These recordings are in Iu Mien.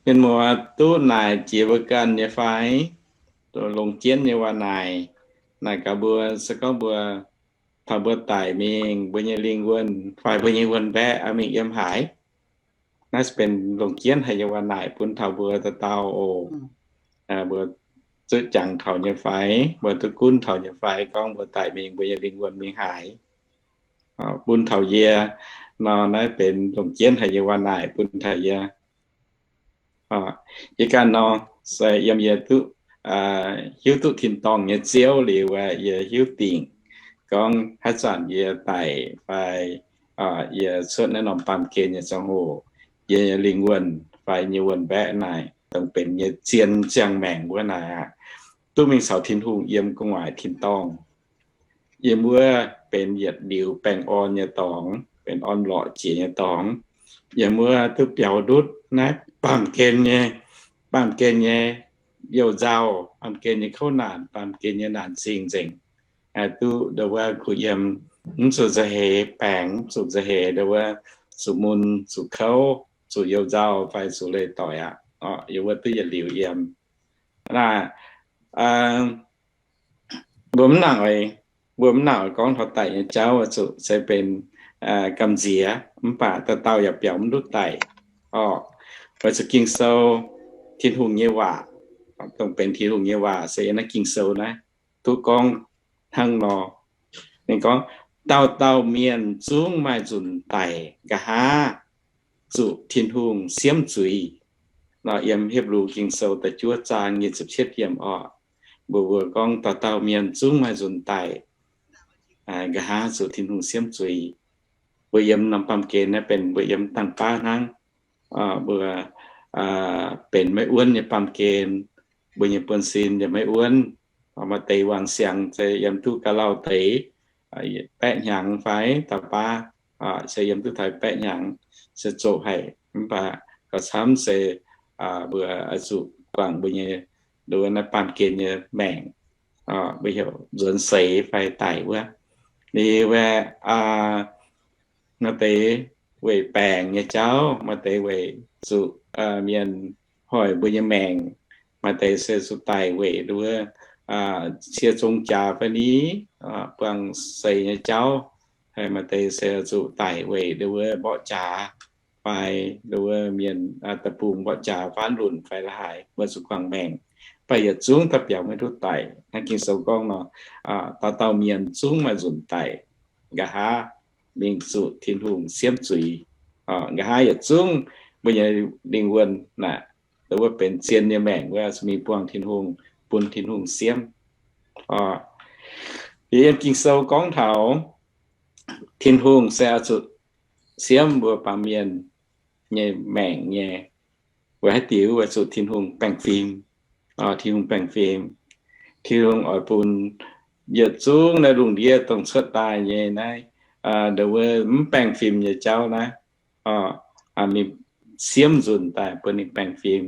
Mienh muoz duqv naaic jiex mbuo ganh nyei fai? Longc jienv nyei waac naaic, naaic gaax mbuo, se gorngv mbuo taux mbuo daic mingh, mbuo nyei lingh wuonh fai mbuo nyei wuonh mbaeqc mingh yiem haaix? Naaiv se benx longc jienv haic nyei waac naaic bun taux mbuo dauh dauh oc. Mbuo zuqv jangx taux nyei fai? Mbuo duqv gunv taux nyei fai gorngv mbuo daic mingh mbuo nyei lingh wuonh mingh haaix? Bun taux yie nor, naaiv benx longc jienv haic nyei waac naaic bun taux yie. Yie ganh nor, se yiem yie duqv hiuv duqv tin-dorngh nyei ziouv liuz, yie hiuv dingc gorngv haaix zanc yie daic fai yie cuotv naaiv norm baamh gen nyei ziangh hoc, yie nyei lingh wuonh fai nyei wuonh mbaeqc naaic dongh benx nyei zien ziangh maengc wuov naaic aqv, duqv mingh caux Tin-Hungh yiem gu'nguaaic tin-dorngh. Yiem wuov benx yietc liuz baengh orn nyei dorngx, benx orn-lorqc jiex nyei dorngx. Yiem wuov duqv biaux ndutv naaiv baamh gen nyei, baamh gen nyei youh nzauh, baamh gen nyei kouv naanc, baamh gen nyei naanc zingh nzengc. Duqv ndongc wuov kuh yiem, mv zuqc nza'heix baengc, mv zuqc nza'heix ndongc wuov zuqc mun, zuqc kouv, zuqc youh nzauh fai zuqc leih doic aqv. Yiem wuov duqv yietc liuz yiem. Naaiv mbuo mv nangc oix, mbuo mv nangc oix gorngv taux daic nyei jauv, zuqc se benx gamh nziex, mv baac dauh dauh yaac biaux mv ndutv daic. Oc, weic zuqc Ging-Sou, Tin-Hungh nyei waac, dongh benx Tin-Hungh nyei waac se naaiv Ging-Sou naaiv duqv gorngv hnangv nor. Ninh gorngv, dauh dauh mienh zungv maaih nzunc daic, nqa'haav zuqc Tin-Hungh siemv zuiz. Nor yiem Hipv^lu Ging-Sou da'juov zaang nyic ziepc cietv yiem oc, mbuox mbuo gorngv dauh dauh mienh zungv maaih nzunc daic, nqa'haav zuqc Tin-Hungh siemv zuiz. Mbuo yiem norm baamh gen naaiv benx mbuo yiem dangh baav hnangv. Mbuo benx maiv wuonv nyei baamh gen, mbuo nyei buonv-sin yaac maiv wuonv. Maaih deix wangc siangx se yiem duqv ga'lauh deix, baeqv hnyangx fai da'faanh baav, se yiem duqv taux baeqv hnyangx, se zoqc haic. Mv baac gauh camv se mbuo oix zuqc guangc mbuo nyei, nduov naaiv baamh gen nyei maengc, mbuo heuc nzuonx seix fai daic wuov. Liuz aeqv, maaih deix weic baengc nyei jauv, maaih deix weic zuqc mienh hoic mbuo nyei maengc, maaih deix se zuqc daic weic nduov cie zong jaax fai ni, buangh seix nyei jauv, maaih deix se zuqc daic weic nduov mborqv jaax fai nduov mienh deic-bung mborqv jaax faanv lunc fai la'haaix, mbuo zuqc guangc maengc. Mv baac yietc zungv daaih biaux maiv ndutv daic. Hnangv Ging-Sou gorngv nor, dauh dauh mienh zungv maaih nzunc daic, nqa'haav mingh zuqc Tin-Hungh siemv zuiz. Nqa'haav yietc zungv mbuo nyei lingh wuonh naaic, wuov benx zien nyei maengc wuov, zuqc mingh buangh Tin-Hungh, bun Tin-Hungh siemv. Yiem Ging-Sou gorngv taux Tin-Hungh se oix zuqc siemv mbuo baamh mienh nyei maengc nyei, weic haaix diuc? Weic zuqc Tin-Hungh baengh fim. Tin-Hungh baengh fim. Tin-Hungh oix bun yietc zungv naaiv lungh ndiev dongh cuotv daaih nyei naaiv, nduov mv baengh fim nyei jauv naaiv, mingh siemv nzunc daaih bun ninh baengh fim.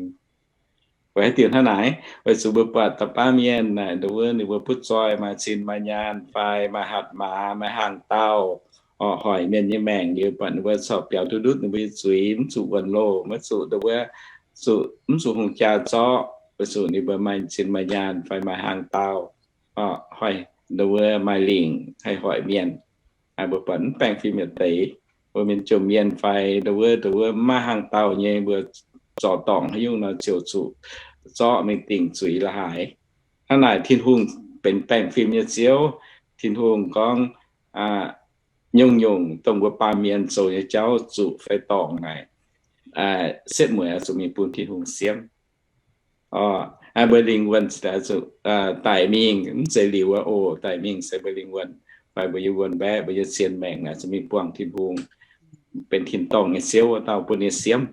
Weic haaix diuc hnangv naaic? Weic zuqc mbuo buatc da'faanh mienh naaic, nduov ninh mbuo butv zoih maaih zinh maaih nyaanh fai maaih hatc maaz, maaih hnaangx daauh, hoic mienh nyei maengc liuz, buatc ninh mbuo corc biaux duqv ndutv ninh mbuo nyei zuiz, mv zuqc wuonx loh, maiv zuqc nduov, zuqc mv zuqc hungh jaa zorqv, weic zuqc ninh mbuo maaih zinh maaih nyaanh fai maaih hnaangx daauh, hoic nduov maaih lingc haih hoic mienh. Mbuo buatc mv baengh fim yietc deix, mbuo mienh jomc mienh fai nduov, nduov mv maaih hnaangx daauh nyei, mbuo zorc dorngc haaix nyungc nor ziouc zuqc zorqv mingh dingc zuiz la'haaix. Hnangv naaic Tin-Hungh benx baengh fim nyei Ziouv. Tin-Hungh gorngv, nyungc-nyungc dongh mbuo baamh mienh zoux nyei jauv zuqc fai dorngc naaic, setv mueiz zuqc mingh bun Tin-Hungh siemv. Mbuo lingh wuonh zuqc daic mingh, mv zeiz liuz aqv oc. Daic mingh se mbuo lingh wuonh, fai mbuo nyei wuonh mbaeqv, mbuo nyei zien maengc naaic zuqc mingh buangh Tin-Hungh, benx tin-dorngh nyei Ziouv wuov dauh bun ninh siemv.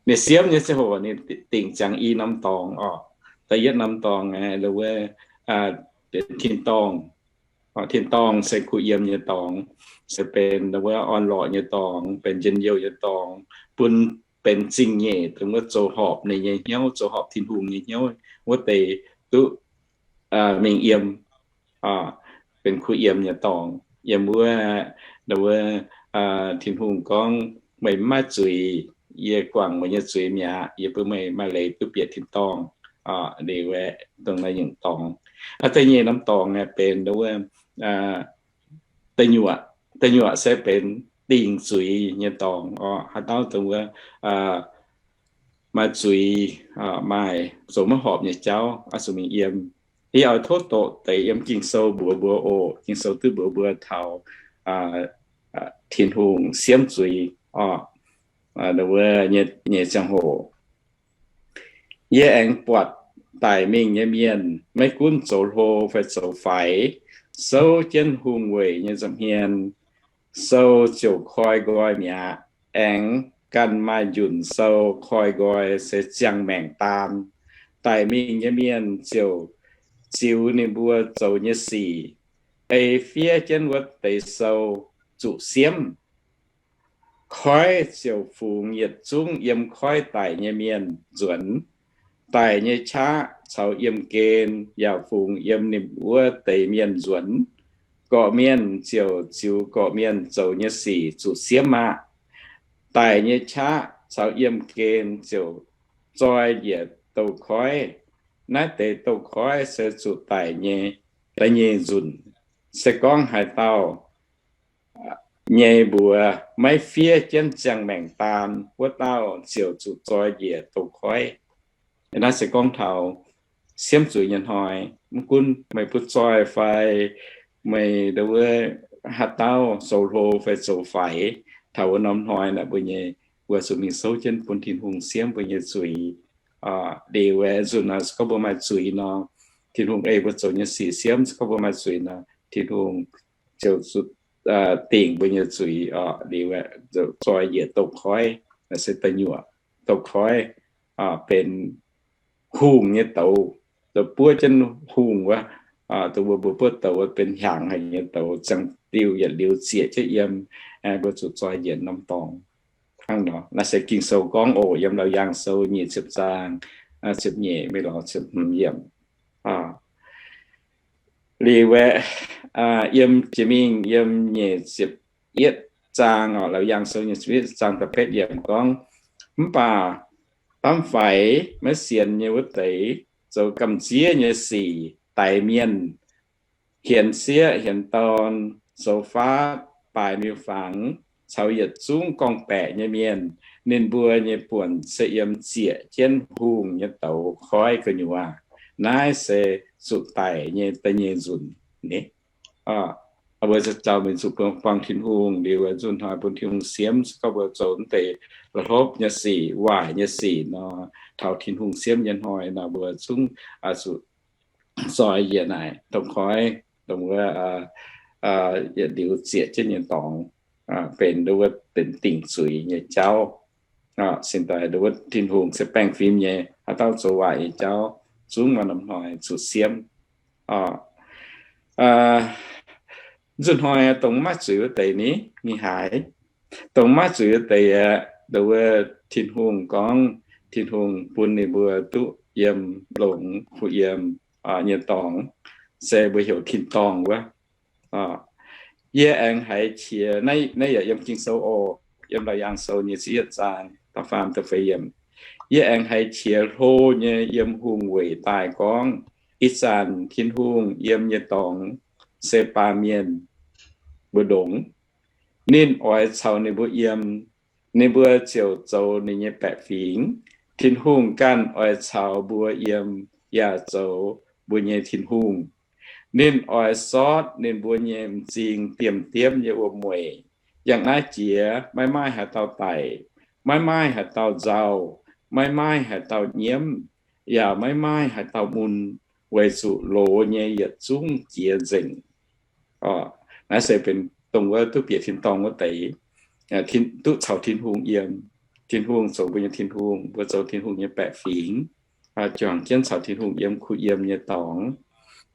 Ninh siemv nyei ziangh hoc ninh dingc ziangx i norm dorngx oc. Da'yietv norm dorngx aeqv, wuov, tin-dorngh. Tin-dorngh se kuh yiem nyei dorngx, se benx wuov orn-lorqc nyei dorngx, benx njien-youh nyei dorngx, bun benx zingh nyeic dongh wuov zoux horpc ninh nyei hnyouv, zoux horpc Tin-Hungh nyei hnyouv wuov deix duqv mingh yiem, benx kuh yiem nyei dorngx. Yiem wuov, wuov, Tin-Hungh gorngv, meih mv maaih zuiz, yie guangc meih nyei zuiz mi'aqv. Yie bun meih maaih leiz duqv bieqc tin-dorngh. Liuz aeqv, dongh naaiv nyungc dorngx. Aa, da'nyeic norm dorngx aeqv benx wuov, da'nyuoqc, da'nyuoqc se benx dingc zuiz nyei dorngx oc. Haaix dauh dongh wuov maaih zuiz, maaih zoux maiv horpc nyei jauv, oix zuqc mingh yiem. Yie oix tov doqc deix yiem Ging-Sou mbuox mbuo oc. Ging-Sou duqv mbuox mbuo taux Tin-Hungh siemv zuiz oc. Wuov nyei ziangh hoc, yie aengx buatc daic mingh nyei mienh, maiv gunv zoux hlo fai zoux faix, souv jienv hungh weic nyei nza'hmien. Sou ziouc koi nqoi mi'aqv. Aengx ganh maaih njunc sou koi nqoi se ziangh maengc daan. Daic mingh nyei mienh ziouc ziux ninh mbuo zoux nyei sic, ei fiev jienv wuov deix sou zuqc siemv. Koiv ziouc fungx yietc zungv yiem koiv daic nyei mienh nzuonx. Daic nyei qaqv caux yiemh gen yaac fungx yiem ninh wuov deix mienh nzuonx. Gorqv mienh ziouc ziux gorqv mienh zoux nyei sic zuqc siemv aqv. Daic nyei qaqv caux yiemh gen ziouc zoi njiec douz-koiv. Naaiv deix douz-koiv se zuqc daic nyei da'nyeic nzunc. Se gorngv haaix dauh nyei mbuox maiv fiev jienv ziangh maengc daan, wuov dauh ziouc zuqc zoi njiec douz-koiv. Naaiv se gorngv taux siemv zuiz nyei hnoi. Mv gunv meih butv zoih fai meih wuov haaix dauh zoux hlo fai zoux faix, taux wuov norm hnoi naaic mbuo nyei, mbuo zuqc mingh souv jienv bun Tin-Hungh siemv mbuo nyei zuiz. Liuz aeqv, nzunc naaic se gorngv mbuo maaih zuiz nor, Tin-Hungh ei mbuo zoux nyei sic siemv. Se gorngv mbuo maaih zuiz nor, Tin-Hungh ziouc dingc mbuo nyei zuiz oc. Liuz aeqv, zoi njiec douz-koiv, naaiv se da'nyuoqc douz-koiv, benx hungh nyei douz, douz buov jienv hungh wuov, dongh mbuo mbuo buov douz wuov benx hiaangx haic nyei douz, ziangh diuh yietc liuz zieqc jienv yiem. Mbuo zuqc zoi njiec norm dorngx hnangv nor. Naaiv se Ging-Sou gorngv oc, yiem Laauc Yaangh Sou nyic ziepc zaang, ziepc nyeic mingh lorz ziepc hmz yiemc. Liuz aeqv, yiem jiex mingh yiem nyic ziepc yietv zaang oc, Laauc Yaangh Sou nyic ziepc yietv zaang da'betv yiemc gorngv, mv baac damv faix maiv sienx nyei wuov deix zoux gamh nziev nyei sic, daix mienh, hienx sieqv hienx dorn, zoux faatv, baaix miuc-fangx, caux yietc zungv gorngv-baeqc nyei mienh, ninh mbuo nyei buonc se yiem zieqc jienv hungh nyei douz koiv gu'nyuoz. Naaiv se zuqc daic nyei da'nyeic nzunc ni. Mbuo zaux mingh zuqc buangh Tin-Hungh liuz, nzunc hnoi bun Tin-Hungh siemv, se gorngv mbuo zoux deix la'hlopv nyei sic, waaic nyei sic nor, taux Tin-Hungh siemv nyei hnoi nor, mbuo zungv zuqc zoi njiec naaic douz-koiv, dongh wuov yietc liuz zieqc jienv nyei dorngx, benx wuov benx dingc zuiz nyei jauv. Sin daaih wuov Tin-Hungh se baengh fim nyei, haaix dauh zoux waaic nyei jauv zungv maaih norm hnoi zuqc siemv. Nzunc hnoi dongh maiv zuiz wuov deix ni, mingh haaix? Dongh maiv zuiz wuov deix aeqv, dongh wuov Tin-Hungh gorngv, Tin-Hungh bun ninh mbuo duqv yiem longx kuh yiem nyei dorngx, se mbuo heuc tin-dorngh wuov. Yie aengx haiz qiex, naaiv yaac yiem Ging-Sou oc, yiem Laauc Yaangh Sou nyic ziepc yietv zaang da'faam da'feix yiemc. Yie aengx haiz qiex hlo nyei yiem hungh weic daaih gorngv, ih zanc Tin-Hungh yiem nyei dorngx se baamh mienh mbu'ndongx. Ninh oix caux ninh mbuo yiem, ninh mbuo ziouc zoux ninh nyei baeqc fingx. Tin-Hungh ganh oix caux mbuo yiem, yaac zoux mbuo nyei Tin-Hungh. Ninh oix sortv ninh mbuo nyei m'zing diemv-diemv nyei wuom-mueic. Yangh naaiv jiex maiv maaih haaix dauh daic, maiv maaih haaix dauh nzauh, maiv maaih haaix dauh nyiemv, yaac maiv maaih haaix dauh mun, weic zuqc loz nyei yietc zungv jiex nzengc. Naaiv se benx dongh wuov duqv bieqc tin-dorngh wuov deix, duqv caux Tin-Hungh yiem. Tin-Hungh zoux mbuo nyei Tin-Hungh, mbuo zoux Tin-Hungh nyei baeqc fingx, juangc jienv caux Tin-Hungh yiem kuh yiem nyei dorngx.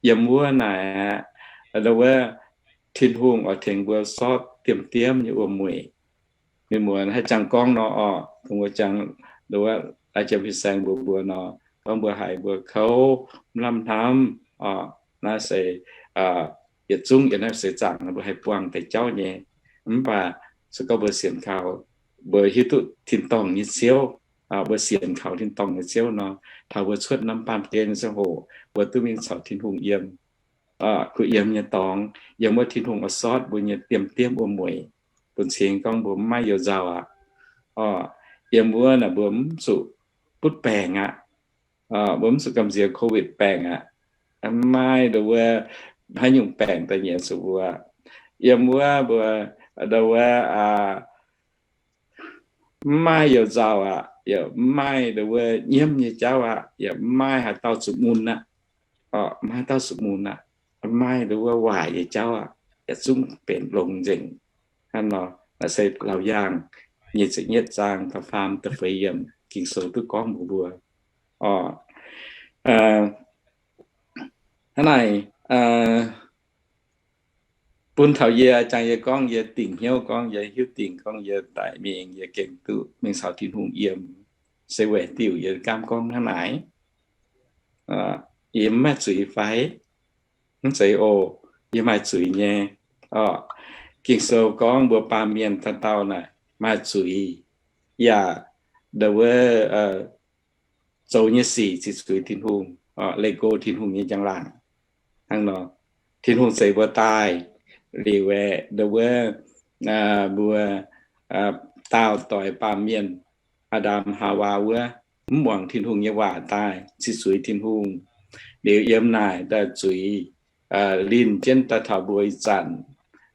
Yiem wuov naaic aqv, wuov Tin-Hungh oix tengx mbuo sortv diemv-diemv nyei wuom-mueic. Mienh muonz haih jangx gorngv nor oc, dongh wuov jangx, wuov lai jiem fin-saeng mbuox mbuo nor, gorngv mbuo haiz mbuo kouv, mv lamh hnamv oc, naaiv se yietc zungv yiem naaiv seix zaangc mbuo haih buangh deix jauv nyei. Mv baac se gorngv mbuo sienx kaux mbuo hiuv duqv tin-dorngh nyei Ziouv, mbuo sienx kaux tin-dorngh nyei Ziouv nor, taux mbuo cuotv norm baamh gen ziangh hoc, mbuo duqv mingh caux Tin-Hungh yiem, kuh yiem nyei dorngx, yiem wuov Tin-Hungh oix sortv mbuo nyei diemv-diemv wuom-mueic, bun cing gorngv mbuo mv maaih you-nzauh aqv. Yiem wuov naaic mbuo mv zuqc butv baengc aqv. Mbuo mv zuqc gamh nziex Covid baengc aqv. Mv maaih ndo wuov haaix nyungc baengc daaih nyienz zuqc mbuo. Yiem wuov mbuo ndo wuov mv maaih you-nzauh aqv, yaac mv maaih ndo wuov nyiemv nyei jauv aqv, yaac mv maaih haaix dauh zuqc mun aqv. Mv maaih haaix dauh zuqc mun aqv. Mv maaih ndo wuov waaic nyei jauv aqv, yaac zungv benx longx nzengc. Hnangv nor, naaiv se Laauc Yaangh nyic ziepc nyeic zaang da'faam da'feix yiemc Ging-Sou duqv gorngv mbuox mbuo. Hnangv naaic, bun taux yie, jangx yie gorngv yie dingc hnyouv gorngv yie hiuv dingc gorngv yie daic mingh yie gengh duqv mingh caux Tin-Hungh yiem, se weic diuc yie gaamv gorngv hnangv naaic. Yie mv maaih zuiz fai? Mv zeiz oc. Yie maaih zuiz nyei. Ging-Sou gorngv mbuo baamh mienh dauh dauh naaic maaih zuiz, yaac ndo wuov zoux nyei sic ziqc zuiz Tin-Hungh, leih go Tin-Hungh nyei njang-laangc. Hnangv nor, Tin-Hungh zeix mbuo daaih liuz aeqv, ndo wuov mbuo daauh doix baamh mienh, Aa^ndam, Haawaa wuov, mv muangx Tin-Hungh nyei waac daaih, ziqc zuiz Tin-Hungh. Liuz yiem naaic daaih zuiz linh jienv daaih taux mbuo ih zanc.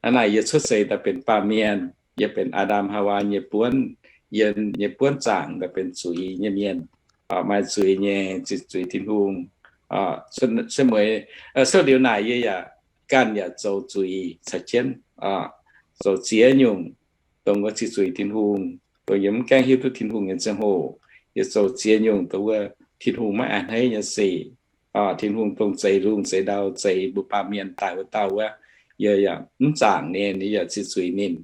Hnangv naaic yie cuotv seix daaih benx baamh mienh, yie benx Aa^ndam, Haawaa nyei buonv, yie nyei buonv zaangc daaih benx zuiz nyei mienh, maaih zuiz nyei, ziqc zuiz Tin-Hungh. Se mueiz, cuotv liuz naaic yie yaac ganh yaac zoux zuiz caux jienv, zoux ziex nyungc, dongh wuov ziqc zuiz Tin-Hungh, dongh yie mv gaengh hiuv duqv Tin-Hungh nyei ziangh hoc, yie zoux ziex nyungc dongh wuov Tin-Hungh maiv a'hneiv nyei sic. Tin-Hungh dongh zeix lungh zeix ndau, zeix mbuo baamh mienh daic wuov dauh wuov, yie yaac mv zaangc ninh, yie yaac ziqc zuiz ninh.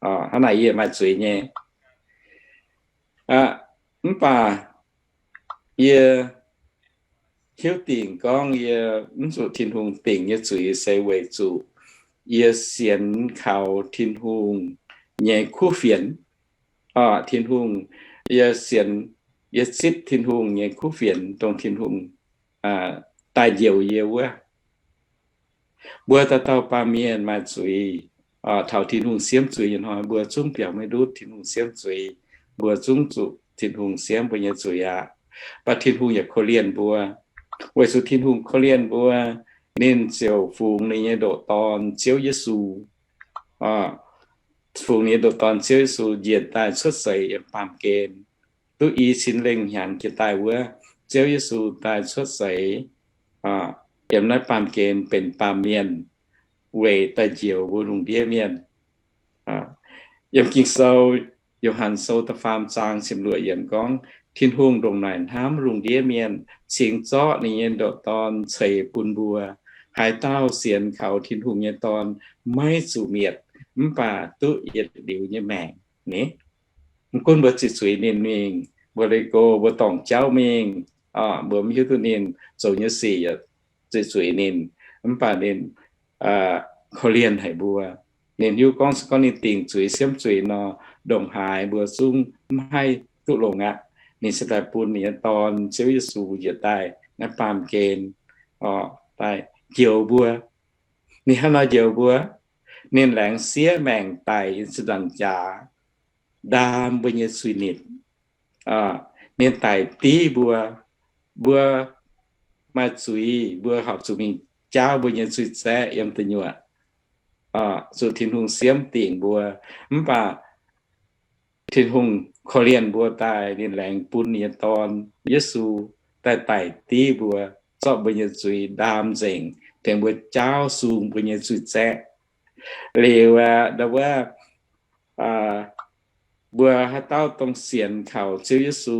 Hnangv naaic yie maaih zuiz nyei. Mv baac yie hiuv dingc gorngv yie mv zuqc Tin-Hungh dingc nyei zuiz se weic zuqc yie sienx kaux Tin-Hungh nyei kuv fienx. Tin-Hungh, yie sienx, yie zipv Tin-Hungh nyei kuv fienx, dongh Tin-Hungh daaih njoux yie wuov. Mbuo dauh dauh baamh mienh maaih zuiz, taux Tin-Hungh siemv zuiz nyei hnoi, mbuo zungv biaux maiv ndutv Tin-Hungh siemv zuiz. Mbuo zungv zuqc Tin-Hungh siemv mbuo nyei zuiz aqv. Mv baac Tin-Hungh yaac korv-lienh mbuo. Weic zuqc Tin-Hungh korv-lienh mbuo, ninh ziouc fungx ninh nyei ndoqc Dorn, Ziouv Yesu. Fungx ninh nyei ndoqc Dorn, Ziouv Yesu, njiec daaih cuotv seix yiem baamh gen, duqv i cin lengh hnyangx jiex daaih wuov, Ziouv Yesu daaih cuotv seix yiem naaiv baamh gen benx baamh mienh, weic daaih njoux mbuo lungh ndiev mienh. Yiem Ging-Sou, Yo^han Sou da'faam zaang ziepc luoqc yiemc gorngv, Tin-Hungh ndongc naaic hnamv lungh ndiev mienh, cingx zorqv ninh nyei ndoqc Dorn ceix bun mbuo. Haaix dauh sienx kaux Tin-Hungh nyei Dorn maiv zuqc mietc, mv baac duqv yietc liuz nyei maengc. Ni, mv gunv mbuo ziqc zuiz ninh mingh, mbuo leih go, mbuo dorngc jauv mingh, mbuo mv hiuv duqv ninh zoux nyei sic, ziqc zuiz ninh, mv baac ninh korv-lienh haic mbuo. Ninh hiuv gorngv se gorngv ninh dingc zuiz siemv zuiz nor, ndongc haaix mbuo zungv mv haih duqv longx aqv. Ninh se daaih bun ninh nyei Dorn, Ziouv Yesu, njiec daaih naaiv baamh gen, daaih njoux mbuo. Ninh hnangv nor njoux mbuo, ninh laengz sieqv maengc daic yiem ziepc nzaangc jaax, ndaam mbuo nyei zuiz-nipc. Ninh daic div mbuo. Mbuo maaih zuiz, mbuo horpc zuqc mingh jaauv mbuo nyei zuiz-zaeqv yiem deic nyuoqc, zuqc Tin-Hungh siemv dingc mbuo. Mv baac Tin-Hungh korv-lienh mbuo daaih, ninh laengz bun ninh nyei Dorn, Yesu, daaih daic div mbuo, zorqv mbuo nyei zuiz ndaam nzengc, tengx mbuo jaauv sung mbuo nyei zuiz-zaeqv. Liuz aqv, ndau wuov, mbuo haaix dauh dongh sienx kaux Ziouv Yesu,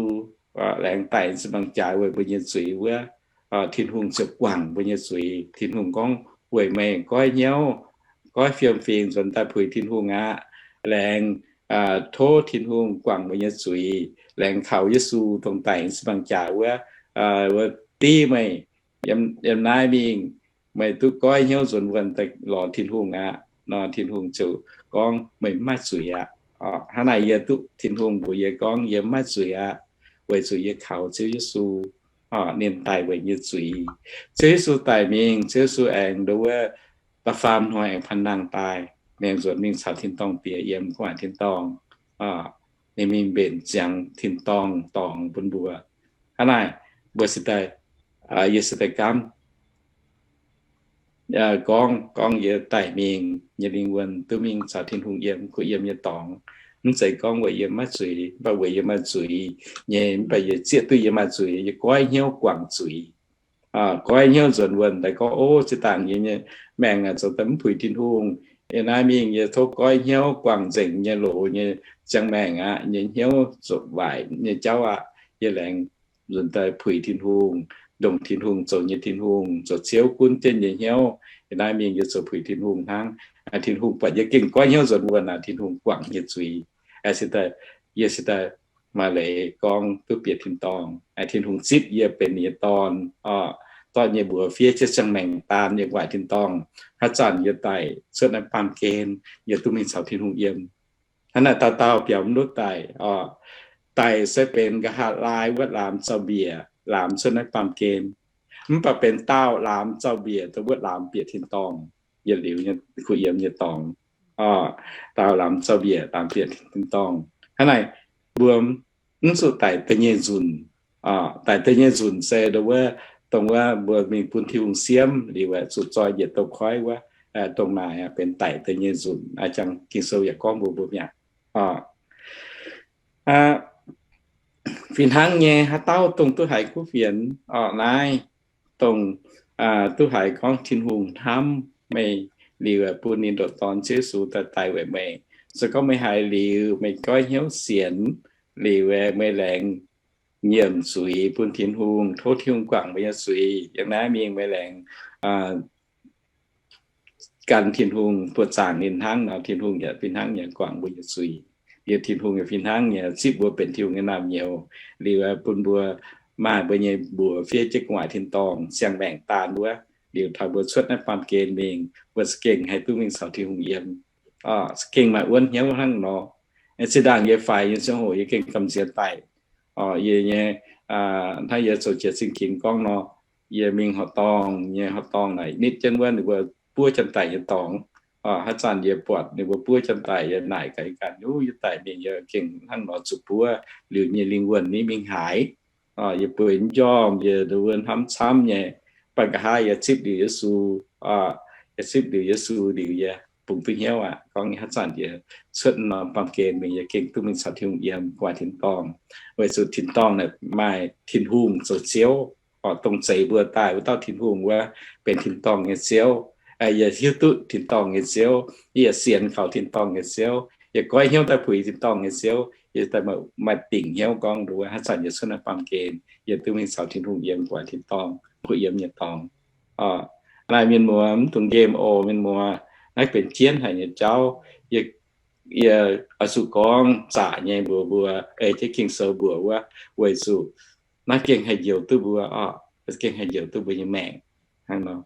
laengz daic ziepc nzaangc jaax weic mbuo nyei zuiz wuov, Tin-Hungh ziouc guangc mbuo nyei zuiz. Tin-Hungh gorngv, weic meih goiv hnyouv, goiv fiem-fingx nzuonx daaih puix Tin-Hungh aqv. Laengz tov Tin-Hungh guangc mbuo nyei zuiz. Laengz kaux Yesu dongh daic ziepc nzaangc jaax wuov, wuov div meih yiem naaiv mingh, meih duqv goiv hnyouv nzuonx wuonh daaih lorz Tin-Hungh aqv. Nor Tin-Hungh ziouc gorngv, meih mv maaih zuiz aqv. Hnangv naaic yie duqv Tin-Hungh mbuox yie gorngv yie maiv zuiz aqv, weic zuqc yie kaux Ziouv Yesu, ninh daic weic yie nyei zuiz. Ziouv Yesu daic mingh, Ziouv Yesu aengx ndo wuov da'faam hnoi aengx panh nangh daaih, aengx nzuonx mingh caux tin-dorngh bieqc yiem gu'nguaaic tin-dorngh. Ninh mingh mbenc ziangx tin-dorngh dorngx bun mbuo. Hnangv naaic, mbuo se daaih, yie se daaih gaamv gorngv, gorngv yie daic mingh, yie lingh wuonh duqv mingh caux Tin-Hungh yiem, kuh yiem nyei dorngx. Mv zeiz gorngv weic yie maiv zuiz, mv baac weic yie maaih zuiz nyei, mv baac yie zieqv duqv yie maaih zuiz, yie goiv hnyouv guangc zuiz. Goiv hnyouv nzuonx wuonh daaih gorngv, o, zinh ndaangc yie nyei maengc aah, zoux daaih mv puix Tin-Hungh. Yie naaiv mingh yie tov goiv hnyouv guangc nzengc nyei loz nyei ziangh maengc aqv, nyei hnyouv zuqc waaic nyei jauv aqv. Yie laengz nzuonx daaih puix Tin-Hungh, ndongc Tin-Hungh zoux nyei Tin-Hungh, zoux Ziouv gunv jienv nyei hnyouv. Yie naaiv mingh yie zoux puix Tin-Hungh hnangv. Tin-Hungh buatc yie gengh goiv hnyouv nzuonx wuonh aqv, Tin-Hungh guangc nyei zuiz. Yie se daaih maaih leiz gorngv duqv bieqc tin-dorngh. Tin-Hungh zipv yie benx ninh nyei dorn, dorh yie mbuox fiev jienv ziangh maengc daan yiem gu'nguaaic tin-dorngh. Haaix zanc yie daic cuotv naaiv baamh gen, yie duqv mingh caux Tin-Hungh yiem. Hnangv naaic dauh dauh biaux mv lutv daic. Daic se benx nqa'haav laai wuov laamz zaux-mbiec laamz cuotv naaiv baamh gen. Mv baac benx daauh laamz zaux-mbiec dongh wuov laamz bieqc tin-dorngh, yietc liuz nyei kuh yiem nyei dorngx. Daauh laamz zaux-mbiec laamz bieqc tin-dorngh. Hnangv naaic mbuo mv zuqc daic da'nyeic nzunc. Daic da'nyeic nzunc se ndo wuov, dongh wuov mbuo mingh bun Tin-Hungh siemv liuz aeqv, zuqc zoi njiec douz-koiv wuov, dongh naaic benx daic da'nyeic nzunc. Jangx Ging-Sou yaac gorngv mbuox mbuo mi'aqv. Fih hnangv nyei, haaix dauh dongh duqv haiz kuv fienx orqc naaiv, dongh duqv haiz gorngv Tin-Hungh hnamv meih liuz bun ninh ndoqc Dorn Ziouv Yesu daaih daic weic meih. Se gorngv meih haiz liuz, meih goiv hnyouv sienx liuz, meih laengz nyiemc zuiz bun Tin-Hungh, tov Tin-Hungh guangc meih nyei zuiz. Yiem naaiv mingh meih laengz gan Tin-Hungh, buoqc zaangc ninh hnangv nor, Tin-Hungh yaac fih hnangv nyei guangc mbuo nyei zuiz. Liuz Tin-Hungh yaac fih hnangv nyei zipv mbuo benx Tin-Hungh nyei naamh nyouz. Liuz bun mbuo maaih mbuo nyei mbuox fiev jienv gu'nguaaic tin-dorngh siang-maengc daan wuov. Liuz taux mbuo cuotv naaiv baamh gen mingh, mbuo za'gengh haih duqv mingh caux Tin-Hungh yiem. Za'gengh maaih wuonv hnyouv hnangv nor. Zinh ndaangc yie faix nyei ziangh hoc yie gengh gamh nziex daic. Yie nyei, hnangv yie zoux jiex zingh ginx gorngv nor, yie mingh horqc dorngh nyei, horqc dorngh naaic nitv jienv wuov ninh mbuo buov janx-daic nyei dorngx. Haaix zanc yie buatc ninh mbuo buov janx-daic, yie naaic gaax yie ganh, Yie daic mingh yie gengh hnangv nor zuqc buov, liuz nyei lingh wuonh nitv mingh haaix. Yie bueix njormh, yie nduov hnamv camv nyei, mv baac nqa'haav yie zipv liuz Yesu, yie zipv liuz Yesu liuz yie bungx duqv hnyouv aqv. Gorngv haaix zanc yie cuotv norm baamh gen mingh, yie gengh duqv mingh caux Tin-Hungh yiem gu'nguaaic tin-dorngh, weic zuqc tin-dorngh naaic maaih Tin-Hungh zoux Ziouv. Dongh zeix mbuo daaih wuov dauh Tin-Hungh wuov benx tin-dorngh nyei Ziouv. Yie hiuv duqv tin-dorngh nyei Ziouv, yie sienx kaux tin-dorngh nyei Ziouv, yie goiv hnyouv daaih puix tin-dorngh nyei Ziouv, yie daaih maaih dingc hnyouv gorngv nduov haaix zanc yie cuotv naaiv baamh gen, yie duqv mingh caux Tin-Hungh yiem gu'nguaaic tin-dorngh, kuh yiem nyei dorngx. Naaiv mienh muoz, mv dungx nqemh oc mienh muoz. Naaiv benx jienv haic nyei jauv. Yie oix zuqc gorngv zaqc nyei mbuox mbuo, ei jienv Ging-Sou mbuox wuov, weic zuqc naaiv gengh haih njoux duqv mbuo oc, gengh haih njoux duqv mbuo nyei maengc. Hnangv nor,